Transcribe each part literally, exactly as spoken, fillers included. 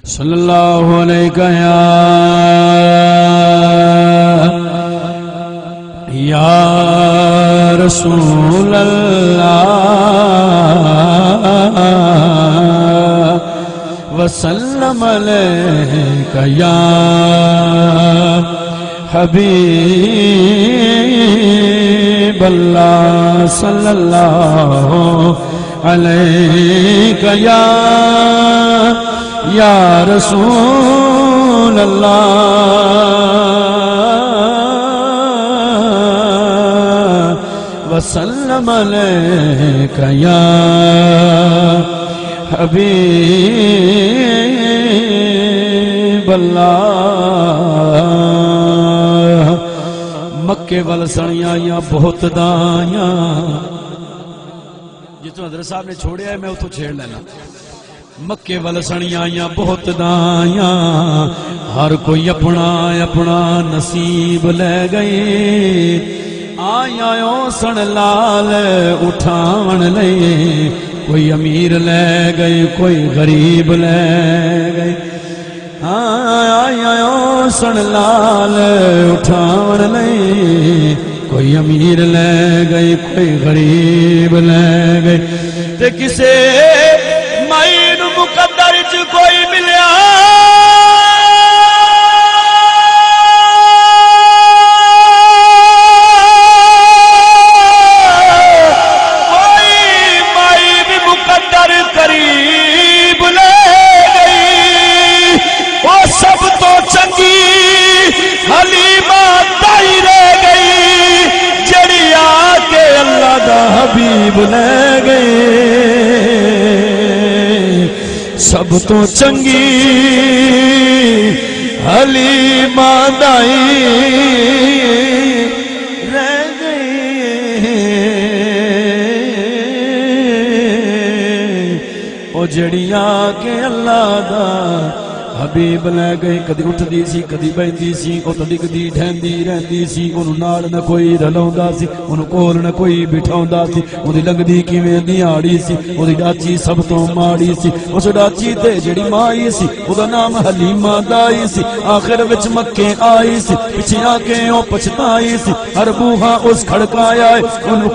صلی اللہ علیک یا، یا رسول اللہ، وسلم علیک یا حبیب اللہ، صلی اللہ علیک یا، یا رسول اللہ، وسلم علیک یا حبیب اللہ۔ مکے ول سݨیاں آئیاں بہت دایاں۔ جتھوں حضرت صاحب نے چھوڑیا ہے، میں اتھوں چھیڑ لینا۔ مکے ول سݨیاں آئیاں بہت دایاں، ہر کوئی اپݨا اپݨا نصیب لے ڳئی۔ آئیاں او سݨ لال اٹھاوݨ لئی، کوئی امیر لے ڳئی، کوئی غریب لے ڳئی۔ ہاں، آئیاں او سݨ لال اٹھاوݨ لئی، کوئی امیر لے ڳئی، کوئی غریب لے ڳئی۔ تے کسے مائی نوں مقدر اچ کوئی ملیا، کوئی مائی بھی مقدر قریب لے ڳئی۔ او سب تو چنگی حلیمہ دائی رہ ڳئی، جڑی آ کے اللہ دا حبیب لے ڳئی۔ سب تو چنگی حلیمہ دائی رہ ڳئی۔ او جڑی آ کے اللہ دا حبیب لے ڳئی۔ کدی اٹھدی سی، کدی ٻہندی سی، او تاں ݙگھدی ڈھہندی رہندی سی۔ اونوں نال نہ کوئی رلوندا سی، اونوں کول نہ کوئی بٹھاوندا سی۔ اوندی لنگھدی کیویں دیہاڑی سی، اوندی ݙاچی سب توں ماڑی سی۔ اس ݙاچی تے جڑی مائی سی، اوندا نام حلیمہ دائی سی۔ آخر وچ مکے آئی سی، پچھے آ کے او پچھتائی سی۔ ہر بوہا اس کھڑکایا ہے، اونوں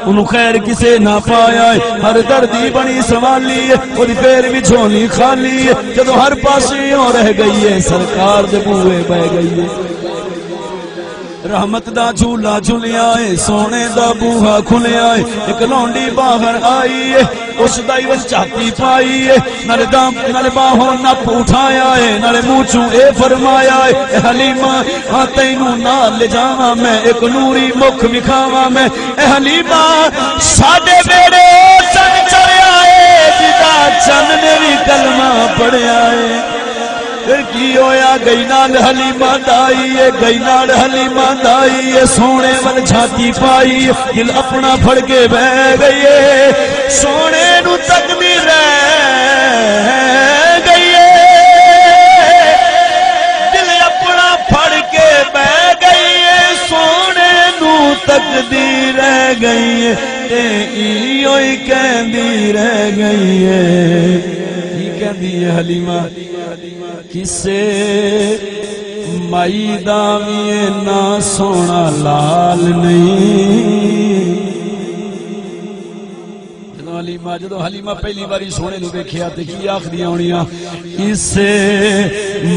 اونوں خیر کسے نہ پایا ہے، ہر در دی بݨی سوالی ہے، اوندی پھر وی جھولی خالی ہے۔ جدوں ہر پاسے او رہ ڳئی ہے، سرکار دے بوہے بہہ ڳئی ہے۔ رحمت دا جھولا جھلیا ہے، سونے دا بوہا کھلیا ہے، ایک لونڈی باہر آئی ہے، اس دائی ول جھاتی پائی ہے۔ نال دام، نال باہوں نپ اٹھایا ہے، نال منہ چوں اے فرمایا ہے، اے حلیمہ، ہاں تینوں نال لے جاواں میں، ایک نوری مکھ وکھاواں میں۔ اے حلیمہ، ساڈے بیڑے او چن چڑھیا ہے، جدا چن نے وی کلمہ پڑھیا ہے۔ پھر کی ہویا؟ گئی نال حلیمہ دائی اے، گئی نال حلیمہ دائی اے، سونے ول جھاتی پائی اے، دل اپݨا پھڑ کے بہہ ڳئی اے، سونے نوں تکدی رہ ڳئی اے، دل اپݨا پھڑ کے بہہ ڳئی اے، سونے نوں تکدی رہ ڳئی اے، تے ایہو ہی کہندی رہ ڳئی اے۔ کی کہندی اے حلیمہ؟ کسے مائی دا وی اینا سوہݨا لال نئیں۔ جدوں حلیمہ، جدوں حلیمہ پہلی واری سوہݨے نوں ویکھیا تے کی آکھدیاں ہونیاں، کسے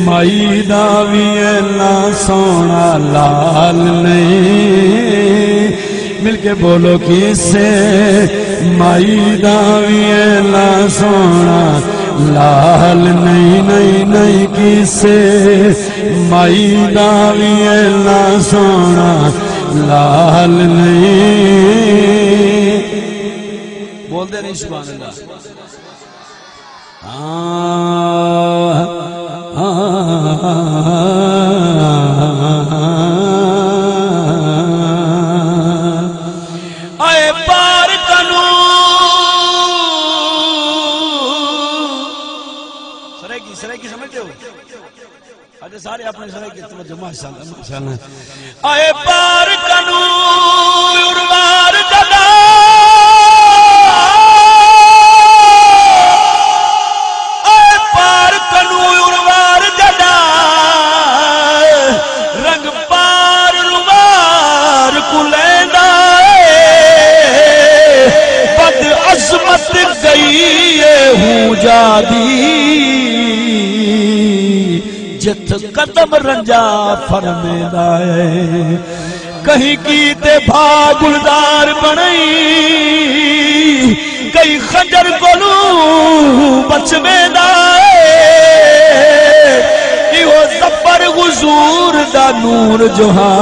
مائی دا وی اینا سوہݨا لال نئیں۔ مل کے بولو، کسے مائی دا وی اینا سوہݨا لال نئیں، نئیں، نئیں، کسے مائی دا وی اینا سوہݨا لال نئیں۔ بولدے نہیں سبحان اللہ۔ آئے پار کنوں۔ سرائیکی، سرائیکی سمجھتے ہو؟ اڄ سارے اپݨے سرائیکی توجہ، ماشاءاللہ، ماشاءاللہ۔ اے پار کنوں اروار گدا، اے پار کنوں جتھ قدم رنجا فرمیندا اے۔ کہیں کیتے بھا گلزار بݨائی، کئی خنجر کولوں بچ ویندا اے۔ ایہو زبر حضور دا نور جو ہا،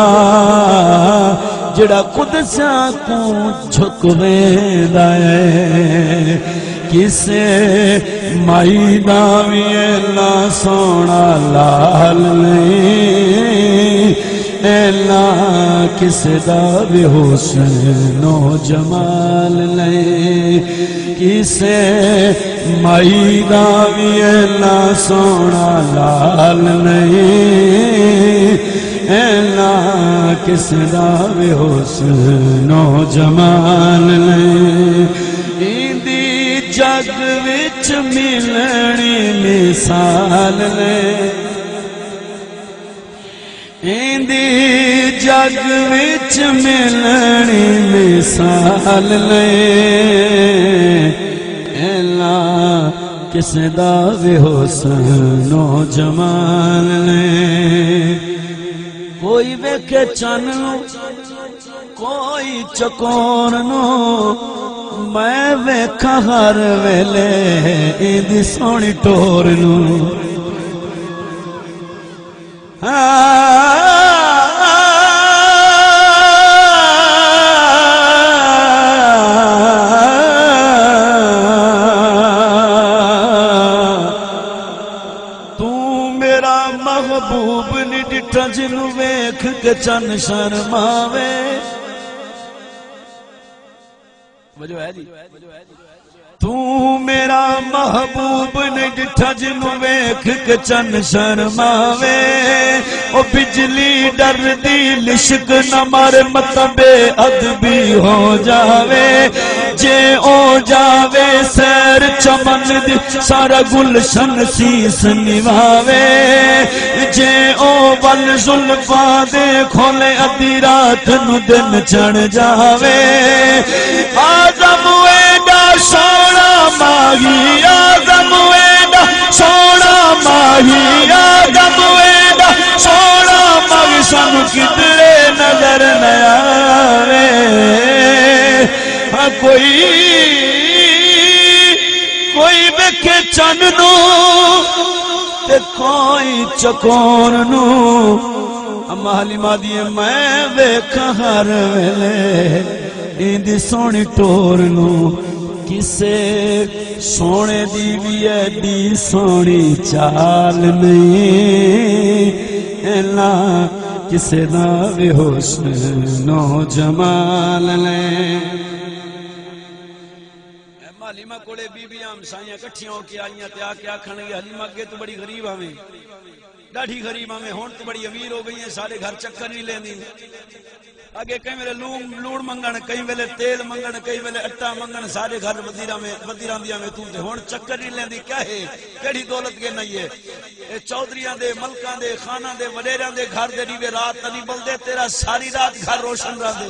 جیڑھا قدسیاں کوں جھک ویندا اے۔ کسے مائی دا وی اینا سوہݨا لال نئیں، اینا کسے دا وی حسن و جمال نئیں۔ کسے مائی دا وی اینا سوہݨا لال نئیں، اینا کسے دا وی حسن و جمال نئیں۔ ایندی جگ وچ ملݨی مثال نئیں۔ ایندی جگ وچ ملݨی مثال نئیں، اینا کسے دا وی حسن و جمال نئیں۔ کوئی ویکھے چن نوں، کوئی چکور نوں، میں ویکھاں ہر ویلے ایندی سوہݨی ٹور نوں۔ ہاں، توں میرا محبوب نی ݙٹھا جنوں ویکھ کے چن شرماوے۔ وجہ ہے جی۔ توں میرا محبوب نی ݙٹھا جنوں ویکھ کے چن شرماوے۔ او بجلی ݙردی لشک نہ مارے، مت بے ادبی ہو جاوے۔ جے او جاوے سیر چمن دی، سارا گلشن سیس نواوے۔ جے او ول زلفاں دے کھولے، ادھی رات نوں دن چڑھ جاوے۔ آدم ایݙا سوہݨا ماہی، آدم ایݙا سوہݨا ماہی، آدم ایݙا سوہݨا ماہی، سانوں کدھرے نظر نہ آوے۔ ہاں، کوئی، کوئی ویکھے چن نوں تے کوئی چکور نوں۔ اماں حلیمہ دی میں ویکھاں ہر ویلے ایندی سوہݨی ٹور نوں۔ کسے سوہݨے دی وی ایݙی سوہݨی چال نئیں، اینا کسے دا وی حسن و جمال نئیں۔ اے حلیمہ کولے بی بیاں ہمسائیاں کٹھیاں ہو کے آئیاں تے آ کے آکھݨ لڳیاں، حلیمہ، اڳے توں بڑی غریب ہاویں، ݙاڈھی غریب ہاویں، ہݨ توں بڑی امیر ہو ڳئی ہیں، ساݙے گھر چکر نہیں لیندی۔ اڳے کئی ویلے لوݨ، لوݨ منگݨ، کئی ویلے تیل منگݨ، کئی ویلے اٹا منگݨ، ساݙے گھر ودی راہویں، ودی راہندی ہاویں توں، تے ہݨ چکر نہیں لیندی۔ کیا ہے؟ کیڑھی دولت گھن آئی ہے؟ اے چوہدریاں دے، ملکاں دے، خاناں دے، وݙیریاں دے گھر دے ݙیوے رات تاں نہیں ٻلدے، تیرا ساری رات گھر روشن رہندے۔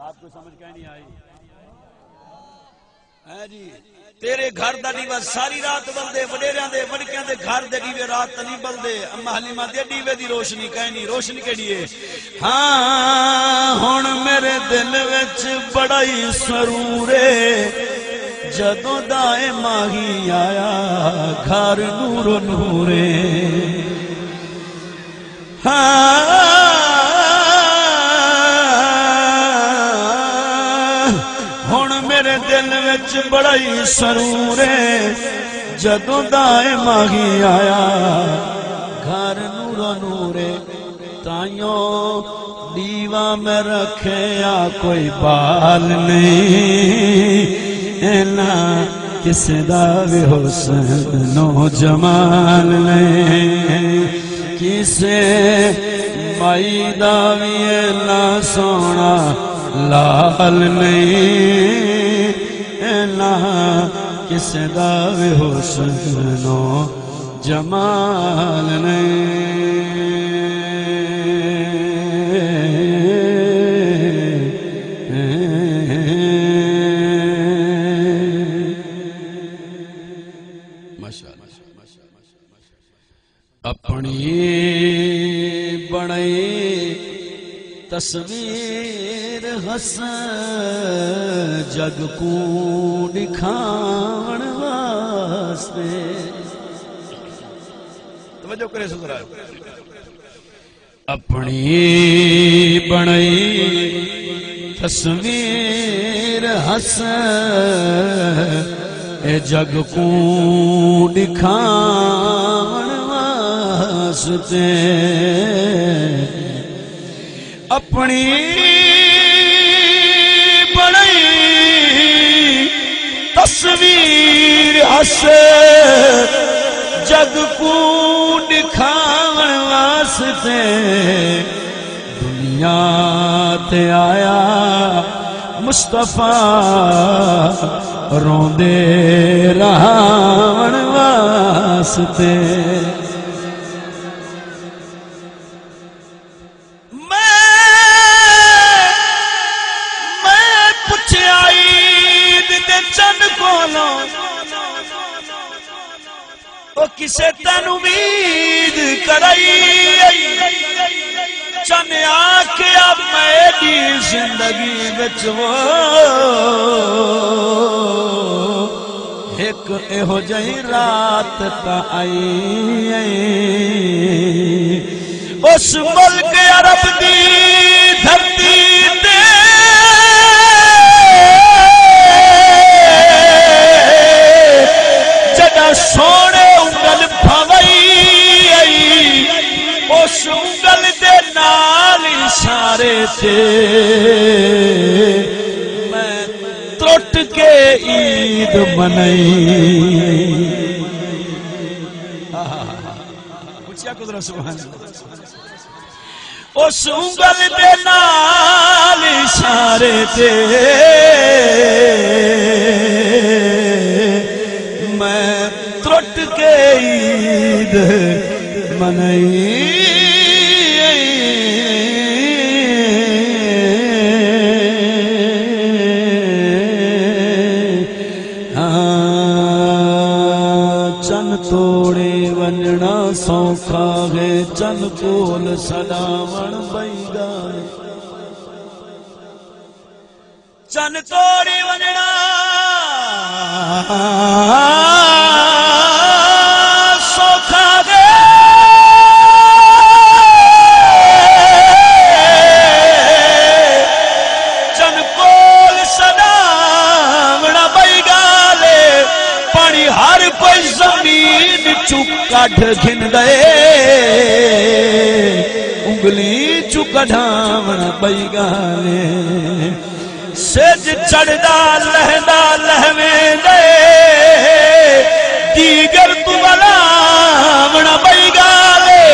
آپ کو سمجھ کہیں نہیں آئی؟ ہاں جی، تیرے گھر دا ݙیوا ساری رات ٻلدے، وݙیریاں دے، وݙکیاں دے گھر دے ݙیوے رات تاں نہیں ٻلدے۔ اماں حلیمہ دے ݙیوے دی روشنی کائنی، روشنی کیڑھی ہے؟ ہاں، ہݨ میرے دل وچ بڑا ہی سرور ہے، جدوں دا اے ماہی آیا، گھر نور و نور ہے۔ ہاں، ہݨ میرے دل وچ بڑا ہی سرور ہے، جدوں دا اے ماہی آیا، گھر نور و نور ہے۔ تائیوں ݙیوا میں رکھیا کوئی بال نئیں، اینا کسے دا وی حسن و جمال نئیں۔ کسے مائی دا وی اینا سوہݨا لال نئیں، اینا کسے دا وی حسن و جمال نئیں۔ ماشاءاللہ۔ اپݨی بݨائی تصویر ہس جڳ کوں ݙکھاوݨ واسطے۔ توجہ کرے سو ذرا۔ اپݨی بݨائی تصویر ہس اے جڳ کوں ݙکھاوݨ واسطے۔ اپݨی بݨائی تصویر ہس جڳ کوں ݙکھاوݨ واسطے۔ دنیا تے آیا مصطفیٰ روندے رہاوݨ واسطے۔ میں، میں پچھیا عید دے چن کولوں، او کسے تینوں عید کرائی؟ چن آکھیا میݙی زندگی وچ او ہک ایہو جئی رات تاں آئی اے۔ اس ملک عرب دی دھرتی تے جݙاں سوہݨے انگل پھاوئی آئی، اس انگل دے نال اشارے تے میں ترٹ کے عید منائی۔ اچیا قدرت سبحان اللہ۔ اس انگل دے نال اشارے تے میں ترٹ کے عید منائی۔ ہاں، چن توڑے ونڄݨا سوکھا ہے، چن کول سݙاوݨ ٻئی ڳالھ۔ چن توڑی ونڄݨا سوکھا ہے، چن کول سݙاوݨ ٻئی ڳالھ ہے۔ پاݨی ہر کوئی زمین چوں کڈھ گھندے، انگلی چوں کڈھاوݨ ٻئی ڳالھ ہے۔ سجھ چڑھدا لہندا لہویندے، دیگر توں ولاوݨ ٻئی ڳالھ ہے۔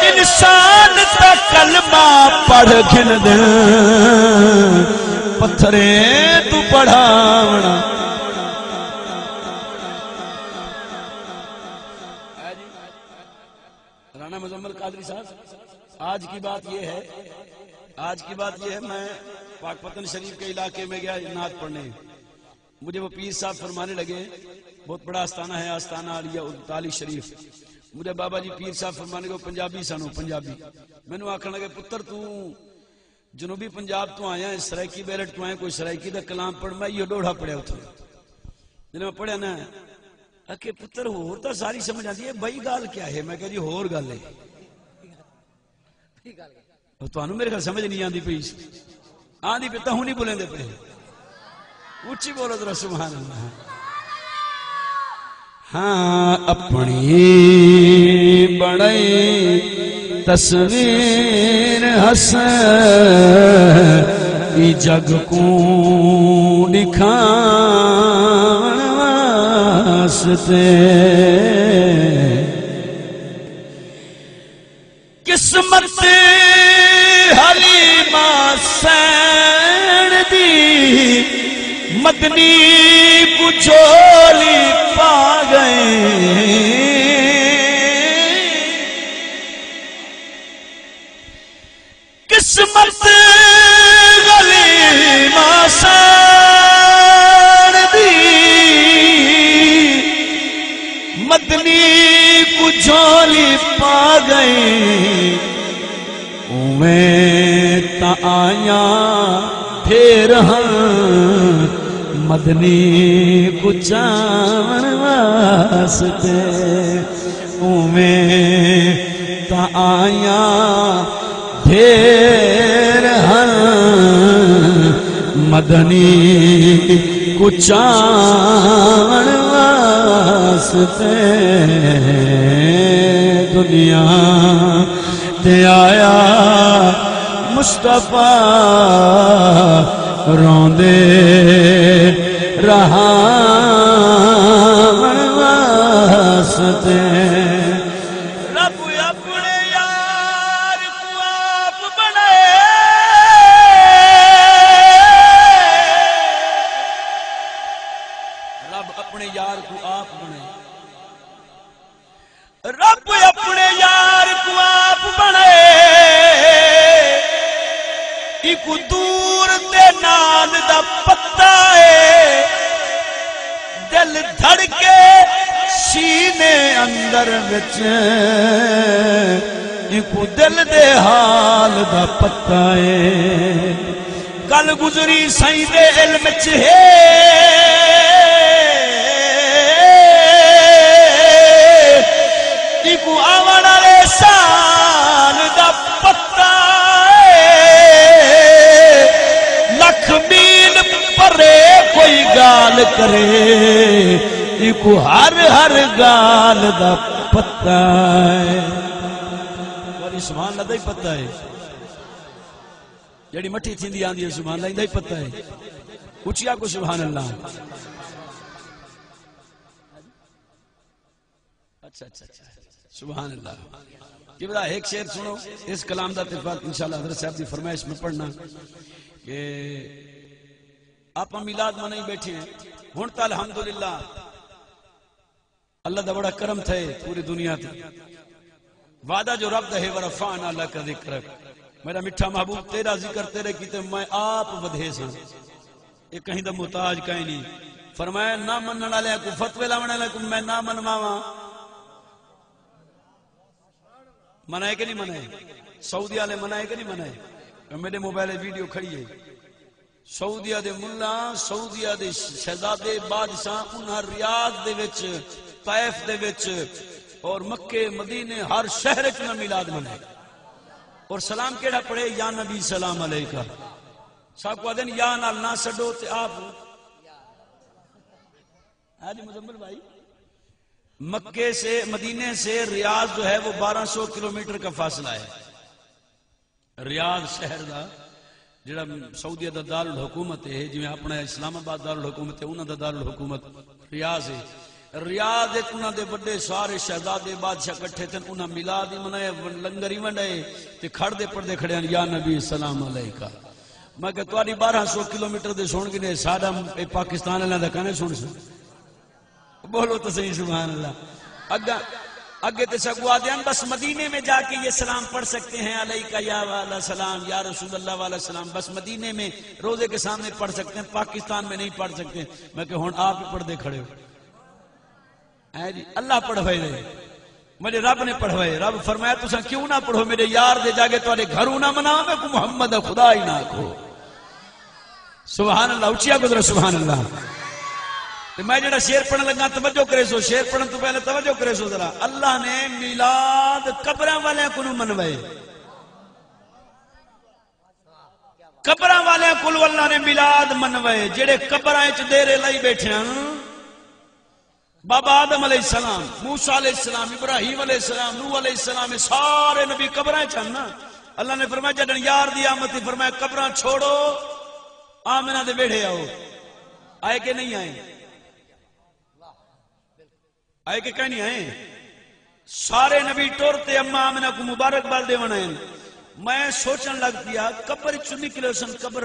انسان تاں کلمہ پڑھ گھندن، پتھریں توں پڑھاوݨ۔ رانا مزمل قادری صاحب، آج کی بات یہ ہے، آج کی بات یہ ہے، میں پاک پتن شریف کے علاقے میں گیا نعت پڑھنے۔ مجھے وہ پیر صاحب فرمانے لگے، بہت بڑا آستانہ ہے، آستانہ عالیہ التعالی شریف۔ مجھے بابا جی پیر صاحب فرمانے کو پنجابی سݨو، پنجابی۔ مینوں آکھݨ لگے، پتر توں جنوبی پنجاب توں آیا ہے، سرائیکی بیرٹ توں آیا، کوئی سرائیکی دا کلام پڑھ۔ میں ایہو ݙوہڑا پڑھیا اتھوں۔ جݙاں میں پڑھیا نا، آکھے، پتر، ہور تاں ساری سمجھ آندی ہے، ٻئی ڳالھ کیا ہے؟ میں کہیا، جی، ہور ڳالھ ہے۔ او، تہانوں میرے خیال سمجھ نہیں آندی پئی۔ آندی پئی، تہوں نہیں ٻولیندے پئے۔ اچی ٻولو ذرا، سبحان اللہ۔ ہاں، اپݨی بݨائی تصویر ہس ایں جڳ کوں ݙکھاوݨ واسطے۔ قسمت حلیمہ سین دی مدنی کوں جھولی پا ڳئے۔ قسمت حلیمہ سین دی مدنی کوں جھولی پا ڳئے، اوویں تاں آیاں ڈھیر ہن مدنی کوں چاوݨ واسطے، اوویں تاں آیاں ڈھیر ہن مدنی کوں چاوݨ واسطے۔ دنیا تے آیا مصطفیٰ روندے رہاوݨ واسطے۔ رب اپݨے یار کوں آپ بݨائے۔ رب اپݨے یار کوں آپ بݨائے۔ رب اپݨے یار کوں آپ بݨائے۔ ایکوں دور تے نال دا پتہ اے۔ دل دھڑکے سینے اندر وچ، اینکوں دل دے حال دا پتہ اے۔ گل گزری سئیں دے علم اچ ہے، اینکوں آوݨ آلے سال دا پتہ اے۔ لکھ میل پرے کوئی ڳالھ کرے، اینکوں ہر ہر ڳالھ دا پتہ اے۔ تہاݙی سبحان اللہ دا ہی پتہ اے۔ جیڑھی مٹھی تھیندی آندی ہے، سبحان اللہ، ایندا ہی پتہ ہے۔ اچی آکھو سبحان اللہ۔ اچھا، اچھا، اچھا۔ سبحان اللہ۔ قبلہ، ایک شعر سنو، اس کلام دا تحفہ انشاءاللہ حضرت صاحب دی فرمائش میں پڑھنا کہ آپاں میلاد منائی بیٹھے ہیں۔ ہݨ تاں الحمدللہ اللہ دا بڑا کرم تھئے پوری دنیا تے۔ وعدہ جو رب دا ہے، "ورفعنا لک ذکرک"، میرا میٹھا محبوب، تیرا ذکر تیرے کیتے میں آپ ودھیساں۔ اے کہیں دا محتاج کائنی۔ فرمایا، نہ منݨ آلیاں کوں، فتوے لاوݨ آلیاں کوں میں نہ منواواں۔ منائے کہ نہیں منائے؟ سعودی والے منائے کہ نہیں منائے؟ میرے موبائل وچ ویڈیو کھڑی ہے۔ سعودیہ دے ملا، سعودیہ دے شہزادے، بادشاہ، انہاں ریاض دے وچ، طائف دے وچ اور مکے، مدینے، ہر شہر وچ انہاں میلاد منائے۔ اور سلام کیڑا پڑھے؟ یا نبی سلام علیکہ۔ ساکوں آہدن یا نال نہ سڈو تے آپ۔ ہاں جی مزمل بھائی، مکے سے، مدینے سے ریاض جو ہے وہ بارہ سو کلومیٹر کا فاصلہ ہے۔ ریاض شہر دا جڑا سعودیہ دا دارالحکومت ہے، جویں اپنا اسلام آباد دارالحکومت ہے، انہاں دا دارالحکومت ریاض ہے۔ ریاض وچ انہاں دے وڈے سارے شہزادے، بادشاہ کٹھے تھن، انہاں میلاد ہی منایا، ون-، لنگر ہی ونڈائے تے کھڑدے پڑھدے کھڑے ہن، "یا نبی سلام علیکہ۔" میں کہ تہاݙی بارہ سو کلومیٹر دے سݨ گھنے، ساݙا اے پاکستان والیاں دا کنے سݨ سن۔ بولو تو صحیح، سبحان اللہ۔ اگا، اگے تے ساکوں آہدے ہن، "بس مدینے میں جا کے یہ سلام پڑھ سکتے ہیں، علیک یا والا سلام، یا رسول اللہ والا سلام، بس مدینے میں روضے کے سامنے پڑھ سکتے ہیں، پاکستان میں نہیں پڑھ سکتے۔" میں کہ ہݨ آپ ہی پڑھدے کھڑے ہو۔ اے جی، اللہ پڑھوائے نے، میرے رب نے پڑھوائے۔ رب فرمایا، "تساں کیوں نہ پڑھو، میرے یار دے جاگے تہاݙے گھروں نہ مناواں، میں کو محمد خدا ہی نہ آکھو۔" سبحان اللہ، اچیا گزرا، سبحان اللہ۔ تے میں جڑا شعر پڑھن لگا، توجہ کریسو، شعر پڑھن تو پہلے توجہ کریسو ذرا۔ اللہ نے میلاد قبراں والیاں کولوں منوائے۔ قبراں والیاں کولوں اللہ نے میلاد منوائے، جڑے قبراں وچ ڈیرے لائی بیٹھے ہن۔ بابا آدم علیہ السلام، موسیٰ علیہ السلام، ابراہیم علیہ السلام، نوح علیہ السلام، اے سارے نبی قبراں وچ ہن نا۔ اللہ نے فرمایا، جݙݨ یار دی آمد تھی، فرمایا، "قبراں چھوڑو، آمنہ دے ویڑھے آؤ۔" آئے کہ نہیں آئے؟ آئے کہ کہیں نہیں آئے؟ سارے نبی ٹر تے اماں آمنہ کوں مبارکباد ݙیوݨ آئے۔ میں سوچݨ لڳ پیا، قبر چوں نکلے سن، قبر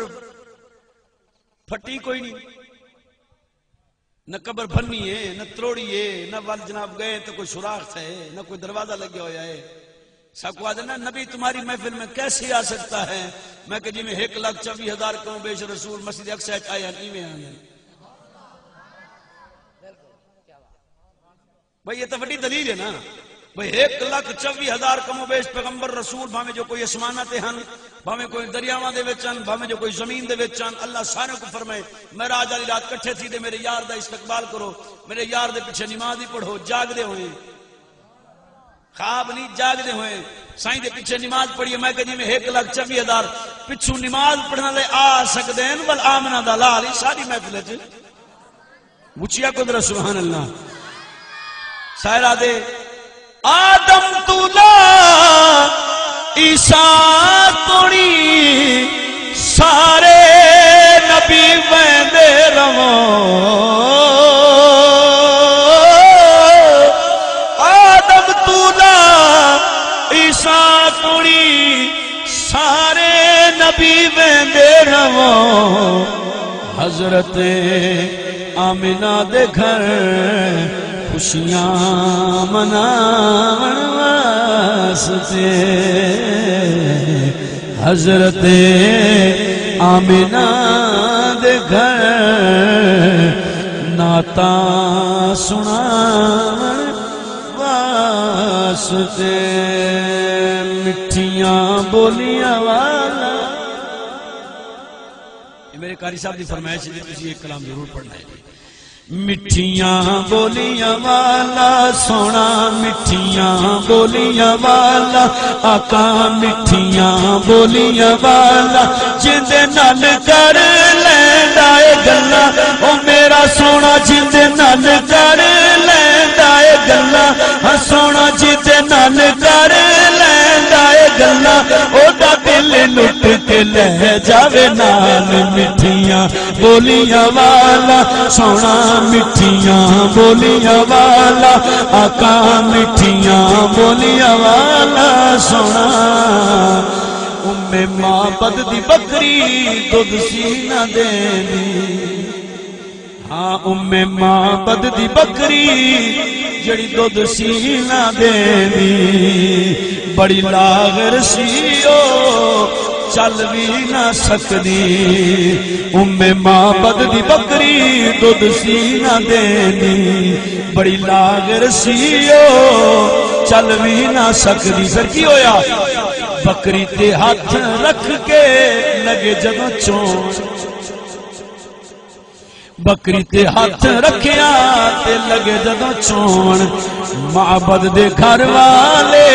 پھٹی کوئی نہیں۔ نہ قبر بھنی ہے، نہ تروڑی ہے، نہ ول جناب ڳئے تو کوئی سوراخ تھئے، نہ کوئی دروازہ لڳیا ہویا ہے۔ ساکوں آہدے نا، "نبی تمہاری محفل میں کیسے آ سکتا ہے؟" میں کہ، "جی میں ایک لاکھ چوبیس ہزار کم و بیش رسول مسجد اقصی وچ آئے ہن، ایویں آندے۔" بھئی، یہ تو وڈی دلیل ہے نا۔ بھئی، ہک لکھ چوی ہزار کم و بیش پیغمبر رسول، بھاویں جو کوئی اسماناں تے ہن، بھاویں کوئی دریاواں دے وچ ہن، بھاویں جو کوئی زمین دے وچ ہن، اللہ سارے کوں فرمائے، معراج والی رات کٹھے تھی تے میرے یار دا استقبال کرو، میرے یار دے پیچھے نماز ہی پڑھو، جاگ دے ہوئے۔ خواب نہیں، جاگ دے ہوئے۔ سائیں دے پیچھے نماز پڑھیے۔ میں کہ جی میں ہک لکھ چوی ہزار پچھوں نماز پڑھن والے آ سکدے ہیں، ول آمنہ دا لال ہی ساری محفل وچ۔ اچیا قدرت، سبحان اللہ۔ سائرہ دے آدم تو لا عیسیٰ توڑی سارے نبی ویندے رہو۔ آدم تو لا عیسیٰ توڑی سارے نبی ویندے رہو۔ حضرت آمنہ دے گھر خوشیاں مناون واسطے، حضرت آمنہ دے گھر نعتاں سناون واسطے، مٹھیاں بولیاں والا۔ یہ میرے قاری صاحب دی فرمائش ہے، تسی ایک کلام ضرور پڑھنا ہے جی۔ مٹھیاں بولیاں والا سوہݨا، مٹھیاں بولیاں والا آقا، مٹھیاں بولیاں والا جیندے نال کر لیندا اے گلاں، او میرا سوہݨا جیندے نال کر لیندا اے گلاں، ہاں سوہݨا جیندے نال کر لیندا اے گلاں، او دا دل لٹ کے لہ جاوے نال۔ مٹھیاں بولیاں والا سوہݨا، مٹھیاں بولیاں والا آقا، مٹھیاں بولیاں والا سوہݨا۔ ام معبد دی بکری دودھ سی نہ دیندی، ہاں، ام معبد دی بکری جڑی دودھ سی نہ دیندی، بڑی لاغر سی او، چل وی نہ سکدی۔ ام معبد دی بکری دودھ سی نہ دیندی، بڑی لاغر سی او، چل وی نہ سکدی۔ پھر کی ہویا؟ بکری تے ہتھ رکھ کے لگے جدوں چون، بکری تے ہتھ رکھیا تے لگے جدوں چون، معبد دے گھر والے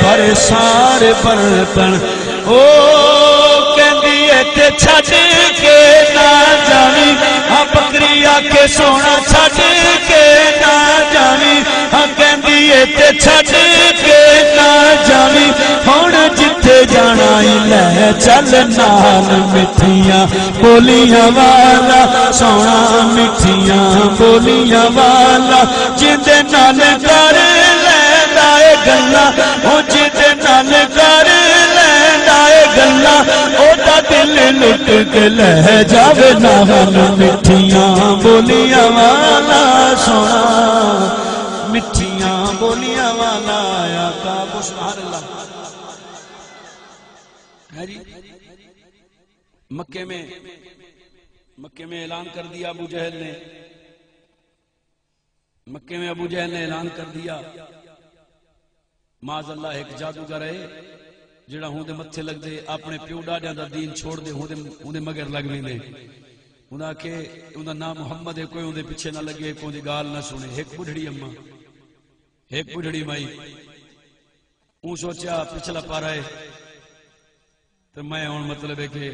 بھرے سارے برتن۔ او کہندی اے تے چھڈ کے نہ جاویں، ہاں بکری آکھے سوہݨا چھڈ کے نہ جاویں، ہاں کہندی اے تے چھڈ کے نہ جاویں، ہݨ جتھے جانا ای لے چل نال۔ مٹھیاں بولیاں والا سوہݨا، مٹھیاں بولیاں والا جیندے نال کر لیندا اے گلاں، او جیندے نال کر لیندا اے گلاں، او دا دل لٹ کے لہ جاوے نال۔ مٹھیاں بولیاں والا سوہݨا، مٹھیاں بولیاں والا آقا۔ سبحان اللہ۔ ہاں جی، مکے میں، مکے میں اعلان کر دیا ابو جہل نے، مکے میں ابو جہل نے اعلان کر دیا، معاذ اللہ ایک جادوگر ہے جڑا ہوندے متھے لگدے، اپنے پیو ڈاڈیاں دا دین چھوڑ دے، ہوندے، ہوندے مگر لگ ویندے۔ انہاں آکھے، اوندا نام محمد ہے، کوئی اوندے پیچھے نہ لگے، کوئی اوندی ڳالھ نہ سُݨے۔ ہک ٻڈھڑی اماں، ہک ٻڈھڑی مائی۔ اوں سوچیا، پچھلا پارا ہے، تے میں ہݨ مطلب ہے کہ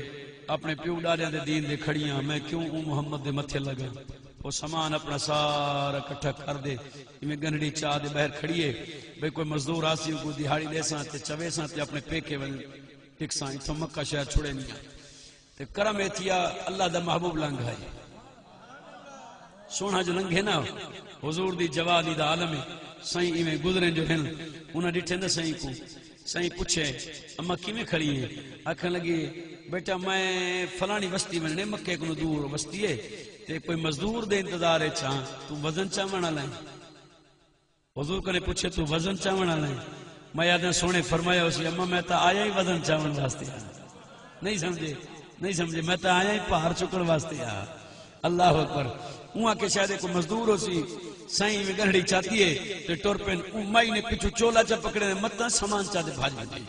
اپݨے پیو ݙاݙیاں دے دین دے کھڑی ہاں، میں کیوں اوں محمد دے متھے لڳاں؟ او سامان اپݨا سارا کٹھا کر دے، ایویں ڳنڈھڑی چا دے ٻاہر کھڑی ہے، بھئی کوئی مزدور آسی، کوئی دہاڑی ݙیساں تے چویساں تے اپݨے پیکے ونڄ ٹکساں، اتھوں مکہ شہر چھڑے نی آ۔ تے کرم اے تھیا، اللہ دا محبوب لنگھ آئے۔ سوہݨا جو لنگھے نا، حضور دی جوانی دا عالم ہے۔ سائیں ایویں گزریں جو ہن، انہاں ݙٹھے نا سائیں کوں۔ سائیں پچھے، "اماں کیویں کھڑی ہیں؟" آکھݨ لڳی، "بیٹا میں فلانی وستی ونڄݨے، مکے کنوں دور وستی ہے، تے کوئی مزدور دے انتظار اچ ہاں، توں وزن چاوݨ والا ہیں؟" حضور کنے پچھے، "توں وزن چاوݨ والا ہیں؟" میں آہداں، سوہݨے فرمایا ہوسی، "اماں میں تاں آیا ہی وزن چاوݨ واسطے ہاں۔" نہیں سمجھے، نہیں سمجھے، میں تاں آیا ہی بھار چکݨ واسطے ہاں۔ اللہ اکبر۔ اوں آکھے شاید کوئی مزدور ہوسی، سائیں ایویں گنہڑی چاتی ہے تے ٹر پن۔ اوں مائی نے پچھوں چولا چا پکڑے، متاں سامان چا تے بھڄ ونڄے۔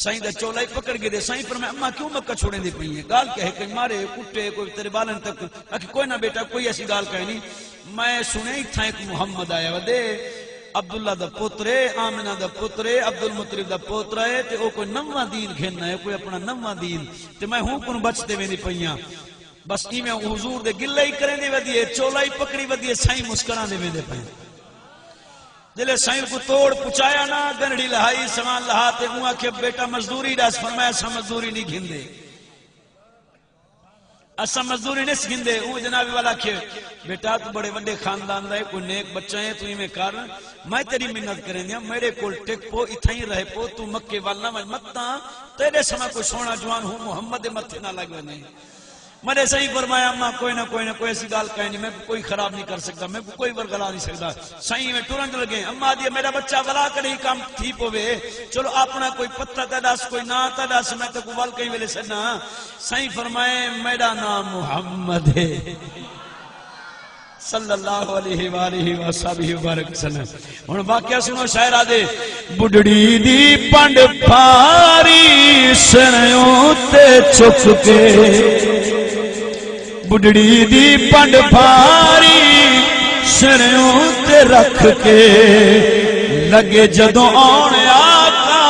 سائیں دا چولا ہی پکڑ گھدے۔ سائیں فرمایا، اماں کیوں مکہ چھوڑیندی پئی ہیں؟ ڳالھ کیا ہے؟ کوئی مارے، کٹے، کوئی تیرے ٻالیں تک؟ آکھے، کوئی نہ بیٹا، کوئی ایسی ڳالھ کائنی۔ میں سݨیا اتھاں ہک محمد آیا ودے، عبداللہ دا پتر ہے، آمنہ دا پتر ہے، عبدالمطلب دا پوترا ہے، تے او کوئی نواں دین گھن آئے، کوئی اپݨا نواں دین، تے میں ہوں کنوں بچدے ویندی پئی ہاں۔ بس ایویں او حضور دے گلہ ہی کریندی ودی ہے، چولا ہی پکڑی ودی ہے، سائیں مسکراندے ویندے پئے۔ جلے سائیں کوں توڑ پچایا نا، گنہڑی لہائی، سامان لہا تے اوں آکھیا، بیٹا مزدوری ݙس؟ فرمایا، اساں مزدوری نہیں گھندے، اساں مزدوری نہیں گھندے۔ اوں جناب والا آکھے، بیٹا توں بڑے وݙے خاندان دا ہے، کوئی نیک بچہ ہے، توں ایویں کر، میں تیری منت کریندیاں، میݙے کول ٹک پو، اتھائیں رہ پو، توں مکے ول نہ ونڄ، متاں تیݙے سما کوئی سوہݨا جوان ہوں محمد دے متھے نہ لڳ ونڄے۔ میݙے سائیں فرمایا، اماں کوئی نہ، کوئی نہ، کوئی ایسی ڳالھ کائنی، میں کوئی خراب نہیں کر سڳدا، میں کوئی ورغلا نہیں سڳدا۔ سائیں ایویں ٹرݨ لڳے۔ اماں آہدی، میݙا بچہ ولا کݙہیں کم تھی پووے، چلو اپݨا کوئی پتہ تاں ݙس، کوئی ناں تاں ݙس، میں تیکوں ول کہیں ویلے سݙاں۔ سائیں فرمائے، میݙا ناں محمد ہے۔ صلی اللہ علیہ وآلہ وصحبہ وبارک وسلم۔ ہݨ واقعہ سݨو شاعر آہدے، ٻڈھڑی دی پنڈ پھاری سریوں تے چک کے، ٻڈھڑی دی پنڈ پھاری سریوں تے رکھ کے، لڳے جدوں آوݨ آقا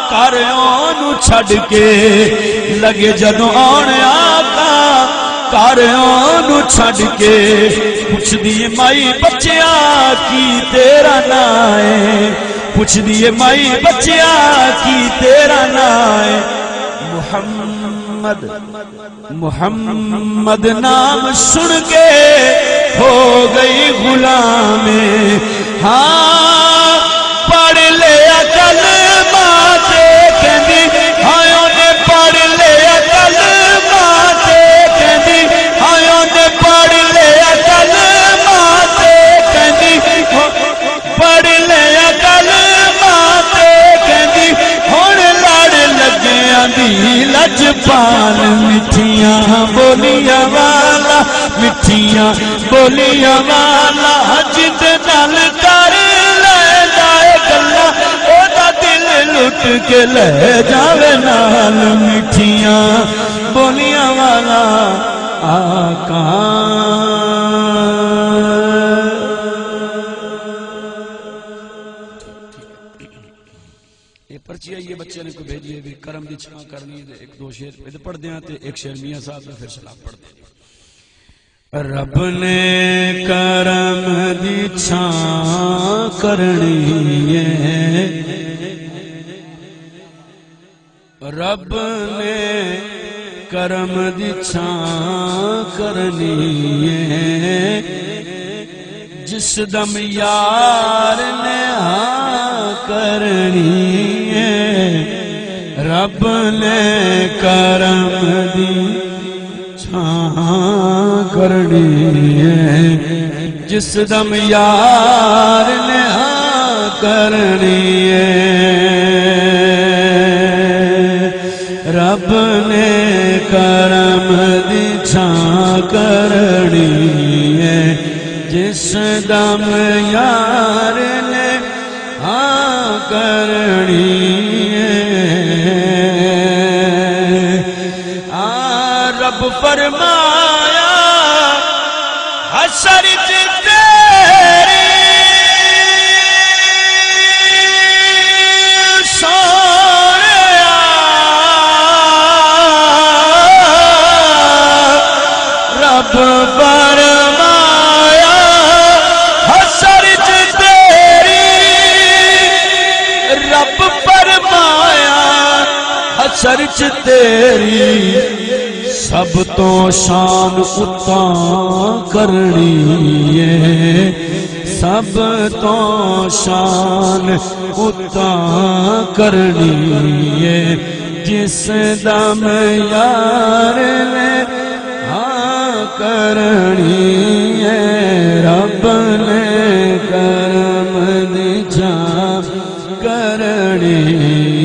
گھر اونوں چھݙ کے، لڳے جدوں آوݨ آقا گھر اونوں چھݙ کے، پچھدی ہے مائی بچیا کی تیرا ناں ہے، پچھدی ہے مائی بچیا کی تیرا ناں ہے۔ محمد، محمد نام سݨ کے ہو ڳئی غلام۔ ہاں، پڑھ لیا کلمہ تے کہندی، ہائے اونے پڑھ لیا کلمہ تے کہندی، ہائے اونے پڑھ لیا کلمہ تے کہندی، ہو، پڑھ لیا کلمہ تے کہندی، ہݨ لڑ لڳیاں دی لجپال، مٹھیاں ٻولیاں والا، مٹھیاں ٻولیاں والا، جیندے نال کر لیندا اے ڳلاں، اودا دل لٹ کے لے جاوے نال، مٹھیاں ٻولیاں والا آقا۔ اے پرچی آئی ہے، بچے نے کو بھیجی ہے، بھی کرم دی چھاں کرنی ہے، ایک دو شعر پہلے پڑھ دیاں تے ایک شعر میاں صاحب نے پھر سلام پڑھ دیں۔ رب نے کرم دی چھاں کرنی ہے، رب نے کرم دی چھاں کرنی ہے، جس دم یار نے ہاں کرنی ہے، رب نے کرم دی چھاں کرنی ہے، جس دم یار نے ہاں کرنی ہے۔ رب نے کرم دی چھاں کرنی ہے، جس دم یار نے ہاں کرنی ہے۔ آ رب فرمایا، حشر چ تیری سوہݨیا، رب فرمایا، حشر چ تیری، رب فرمایا، حشر چ تیری سب توں شان اتاں کرنی ہے، سب توں شان اتاں کرنی ہے، جس دم یار نے ہاں کرنی ہے، رب نے کرم دی چھاں کرنی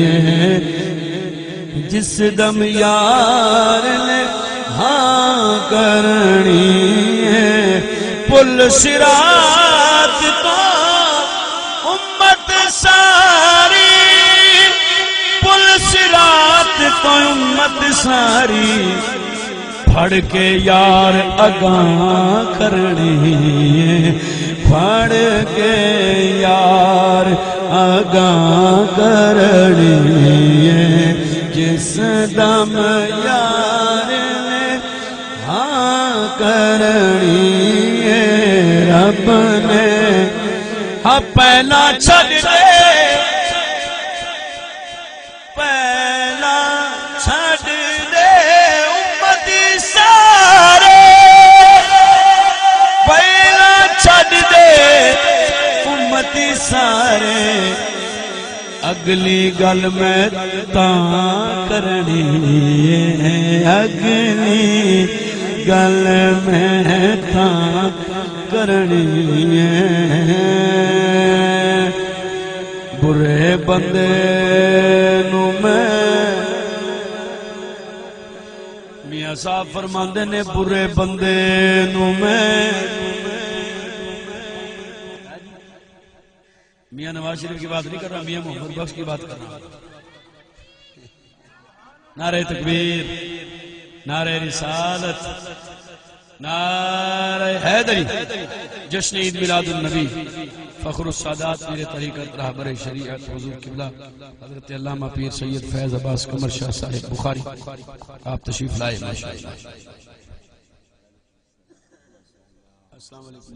ہے، جس دم یار نے ہاں کرنی ہے۔ پل صراط تو امت ساری، پھڑ کے یار اڳاں کرݨی ہے، پھڑ کے یار اڳاں کرݨی ہے۔ جس دم یار نے ہاں کرݨی ہے، رب نے ہاں پہلا چھڈ دے، پہلا چھڈ دے امتی سارے، پہلا چھڈ دے امتی سارے۔ اڳلی ڳل میں تاں کرݨی ہے، اڳلی ڳل میں تاں کرݨی ہے۔ برے بندے نوں میں، میاں صاحب فرماندے نے، برے بندے نوں میں، میاں نواز شریف کی بات نہیں کر رہا، میاں محمد بخش کی بات کر رہا ہوں۔ نعرہ تکبیر، نعرہ رسالت، نعرہ حیدری، جشن عید میلاد النبی، فخر السادات، پیر طریقت، رہبر شریعت، حضور قبلہ حضرت علامہ پیر سید فیض عباس قمر شاہ صاحب بخاری، آپ تشریف لائے، ماشاءاللہ۔ السلام علیکم۔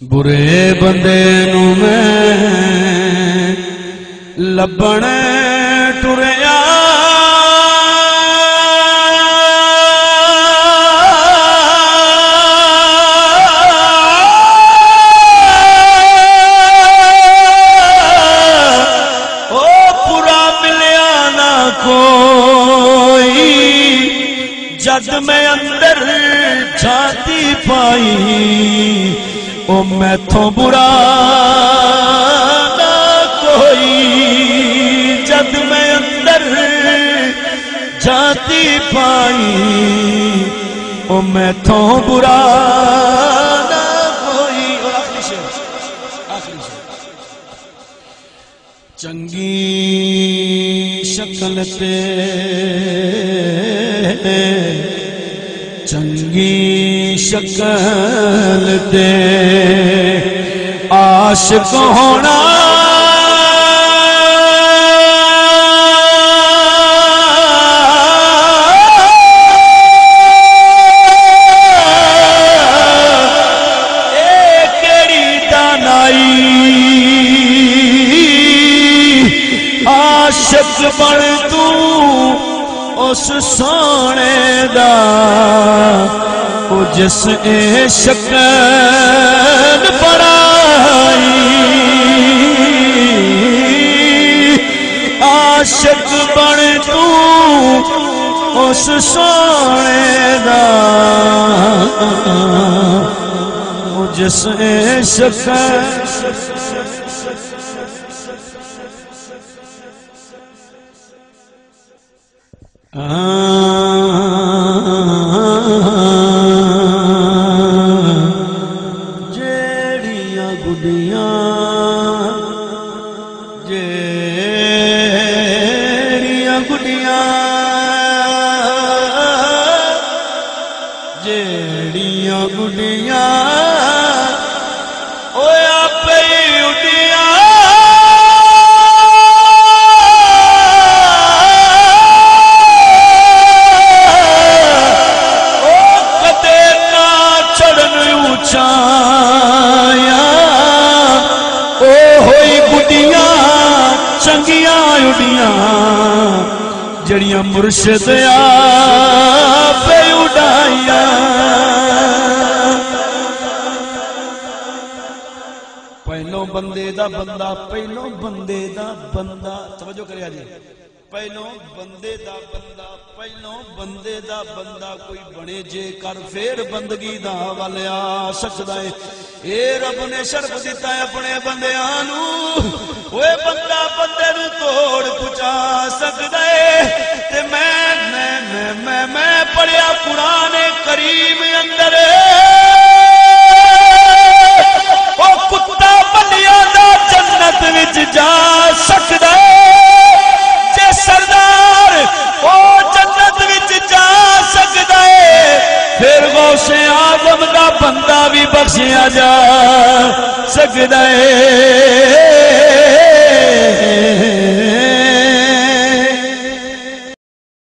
برے بندے نوں میں لبھݨ ٹریا۔ او برا ملیا نہ کوئی، جد میں اندر جھاتی پائی، او میتھوں برا نہ کوئی، جد میں اندر جھاتی پائی، او میتھوں برا نہ کوئی۔ اور آخری شعر، آخری شعر۔ چنگی شکل تے، چنگی شکل تے عاشق ہونا۔ اے کیڑی دانائی، عاشق بݨ توں اس سوہݨے دا، او جس اے شکل بݨائی۔ عاشق بݨ توں اس سوہݨے دا، او جس اے شکل۔ جیڑھیاں گڈیاں، جیڑھیاں گڈیاں، جیڑھیاں گڈیاں، اوئے آپے ہی اڈیاں۔ او کدے نہ چڑھن اچائیاں، او ہوئی گڈیاں چنگیاں اڈیاں۔ جڑیاں مرشد آپ اڈائیاں۔ پہلوں بندے دا بندہ، پہلوں بندے دا بندہ، توجہ کریا جی۔ پہلوں بندے دا بندہ، پہلوں بندے دا بندہ کوئی بݨے، جے کر پھر بندگی دا ول آ سڳدا ہے۔ اے رب نے شرف ݙتا ہے اپݨے بندیاں نوں۔ اوئے بندہ بندے نوں توڑ پچا سڳدا ہے۔ تے میں، میں، میں، میں، میں پڑھیا قرآن کریم اندر، او کتا بلیاں دا جنت وچ جا سڳدا ہے۔ جے سردار او جنت وچ جا سڳدا ہے، پھر غوث اعظم دا بندہ وی بخشیا جا سڳدا ہے۔